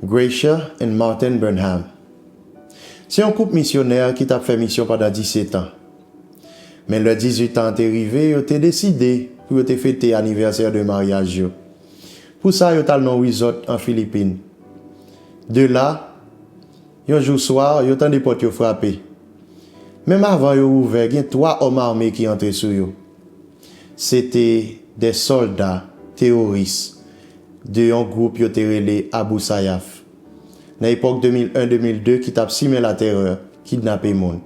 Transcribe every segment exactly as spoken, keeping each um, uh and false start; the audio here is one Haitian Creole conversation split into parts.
Gracia and Martin Burnham se yon koup misyonè ki t ap fè misyon pandan disèt an. Men lè dizuit an te rive, yo te deside pou yo te fete anivèsè de maryaj yo. Pou sa, yo t al nan yon resort an Filipin. De la, yon jou swa, yo tande pòt yo frape. Menm avan yo ouvè, gen twa òm ame ki antre sou yo. Se te de sòlda teworis de yon gwoup yo te rele Abu Sayyaf, nan epòk de mil en de mil de, ki t ap simen latèrè, kidnape moun.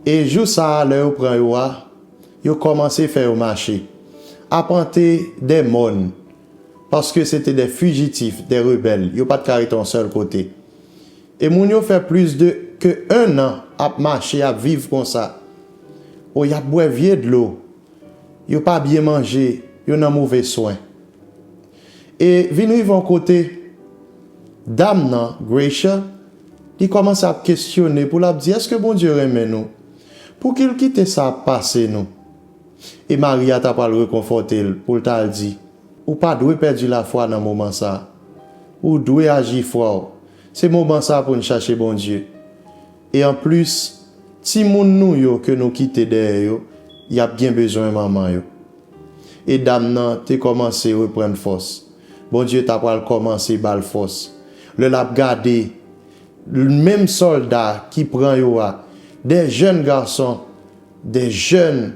E jou sa a, lè yo pran yo a, yo kòmanse fè yo mache, apante de mòn, paske se te de fijitif, de rebèl, yo pa t ka rete yon sèl kote. E moun yo fè plis de ke en an ap mache, ap viv konsa. O, y ap bwè vye dlo, yo pa byen manje, yo nan move swen. E vin rive yon kote, dam nan, Gracia, li kòmanse ap kesyone pou l ap di, èske Bondye renmen nou? Pouki l kite sa ap pase nou? E Maria ta pral rekonfòte l pou l ta al di, ou pa dwe pèdi lafwa nan moman sa a. Ou dwe aji fwa w. Se moman sa a pou n chache Bondye. E anplis, timoun nou yo ke nou kite dèyè yo, y ap gen bezwen manman yo. E dam nan te kòmanse reprann fòs. Bondye ta pral kòmanse ba l fòs. Lè l ap gade, menm sòlda ki pran yo a, de jèn gason, de jèn,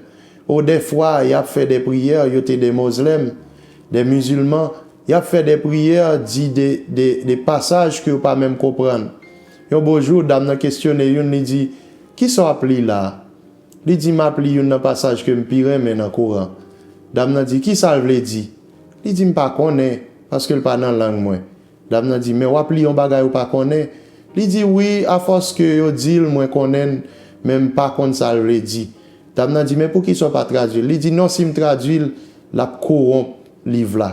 o dèfwa, y ap fè de priyè, yo te de mozlèm, de mizilman, y ap fè de priyè, di de, de, de pasaj ke yo pa menm konprann. Yon bon jou, dam nan kesyone youn, li di, kisa w ap li la a? Li di, m ap li youn nan pasaj ke m pi renmen nan Koran. Dam nan di, kisa l vle di? Li di, m pa konnen, paske l pa nan lang mwen. Dam nan di, men w ap li yon bagay ou pa konnen? Li di, wi, afòs ke yo di l, mwen konnen l, men m pa konn sa l vle di. Dam nan di, men poukisa w pa tradui l? Li di, non, si m tradui l, l ap kowonp liv la.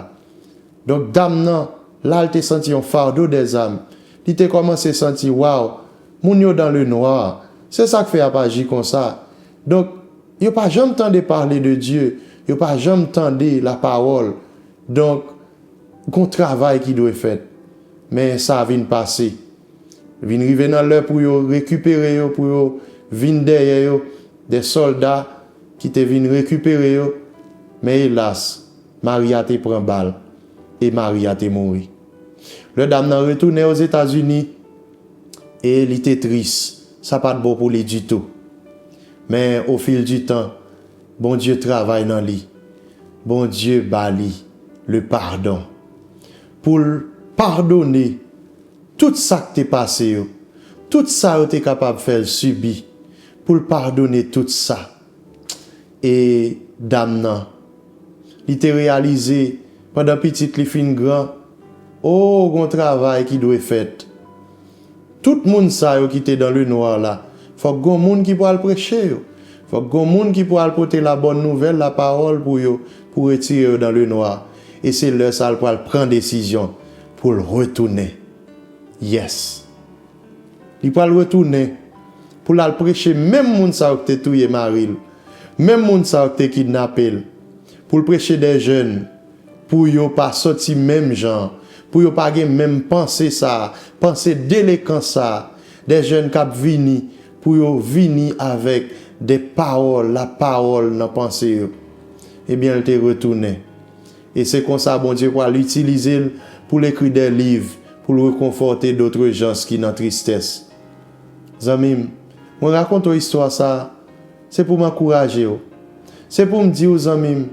Donk, dam nan, la l te santi yon fado dèzam. Li te kòmanse santi, waw, moun yo dan le nwa. Se sa k fè y ap aji konsa. Donk, yo pa janm tande pale de Dye. Yo pa janm tande lapawòl. Donk, gon travay ki dwe fèt. Men sa vin pase. Vin rive nan lè pou yo rekipere yo, pou yo vin dèyè yo, de sòlda ki te vin rekipere yo, men elas, Maria te pran bal, e Maria te mouri. Lè dam nan retounen Ozetazini, e li te tris, sa pa t bon pou li ditou. Men, o fil di tan, Bondye travay nan li. Bondye ba li le pardon. Pou l padone tout sa k te pase yo, tout sa yo te kapab fè l sibi, pou l padone tout sa. E dam nan, li te reyalize, pandan pitit li fin gran, o, gon travay ki dwe fèt. Tout moun sa yo ki te dan le nwa la, fòk gon moun ki pral preche yo. Fòk gon moun ki pral pote la bòn nouvèl, lapawòl pou yo, pou retire yo dan le nwa. E se lè sa l pral pran desizyon pou l retounen. Yes. Li pral retounen pou l al preche menm moun sa yo ki te touye mari l, menm moun sa yo ki te kidnape l, pou l preche de jèn, pou yo pa soti menm jan, pou yo pa gen menm panse sa, panse delekans sa, de jèn k ap vini, pou yo vini avèk de pawòl, lapawòl nan panse yo. Ebyen, l te retounen. E se konsa Bondye pral itilize l pou l ekri de liv, pou l rekonfòte dòt jans ki nan tristès. Zanmi m, mwen rakonte w istwa sa a, se pou m ankouraje w. Se pou m di w, zanmi m,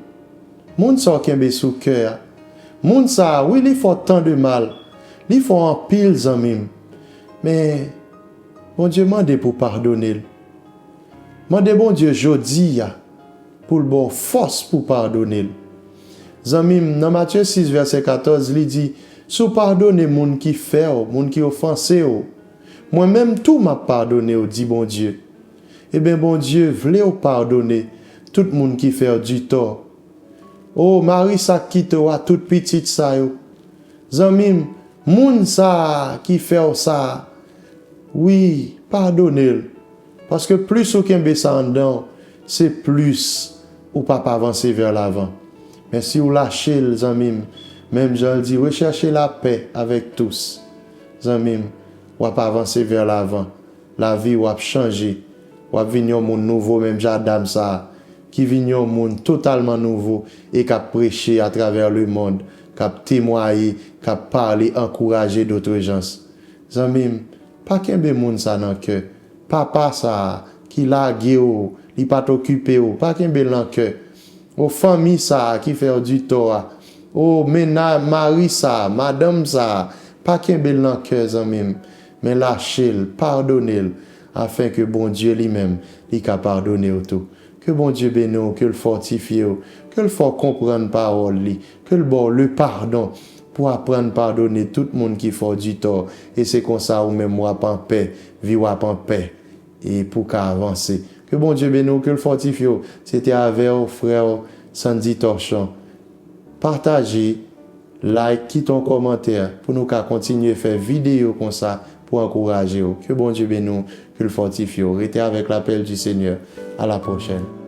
moun sa w kenbe sou kè a, moun sa a, wi, li fè w tan de mal, li fè w anpil, zanmi m. Men, Bondye mande pou w padone l. Mande Bondye jodi a pou l ba w fòs pou w padone l. Zanmi m, nan Matye sis vèsè katòz, li di, si w padone moun ki fè w, moun ki ofanse w, mwen menm tou m ap padone w, di Bondye. Ebyen, Bondye vle w padone tout moun ki fè w ditò. O, mari sa k kite w a, tout pitit sa yo. Zanmi m, moun sa a ki fè w sa a, wi, padone l. Paske plis ou kenbe sa anndan w, se plis ou p ap avanse vè lavan. Men si w lache l, zanmi m, Menm jan l di, recherchez la paix avec tous. Zanmi m, w ap avanse vè lavan. Lavi w ap chanje. W ap vin yon moun nouvo, menm jan dam sa a, ki vin yon moun totalman nouvo e k ap preche atravè lemonn, k ap temwaye, k ap pale, ankouraje dòt jans. Zanmi m, pa kenbe moun sa nan kè. Papa sa a ki lage w, li pa t okipe w, pa kenbe l nan kè. O fanmi sa a ki fè w di tò a, o mena, mari sa a, madanm sa a, pa kenbe l nan kè, zanmi m, men lache l, padone l, afenke Bondye li menm, li ka padone w tou. Ke Bondye beni w, ke l fòtifye w, ke l fè w konprann pawòl li, ke l ba w le padon pou aprann padone tout moun ki fè w di tò, e se konsa ou menm w ap anpè, vi w ap anpè, e pou w ka avanse. Ke Bondye beni w, ke l fòtifye w. Se te avè w, frè w, Sandy Torchon. Pataje, like, kite yon kòmantè pou nou ka kontinye fè videyo konsa pou ankouraje w. Ke Bondye beni w, ke l fòtifye w. Rete avèk lapèl di Senyè. A la pwochèn.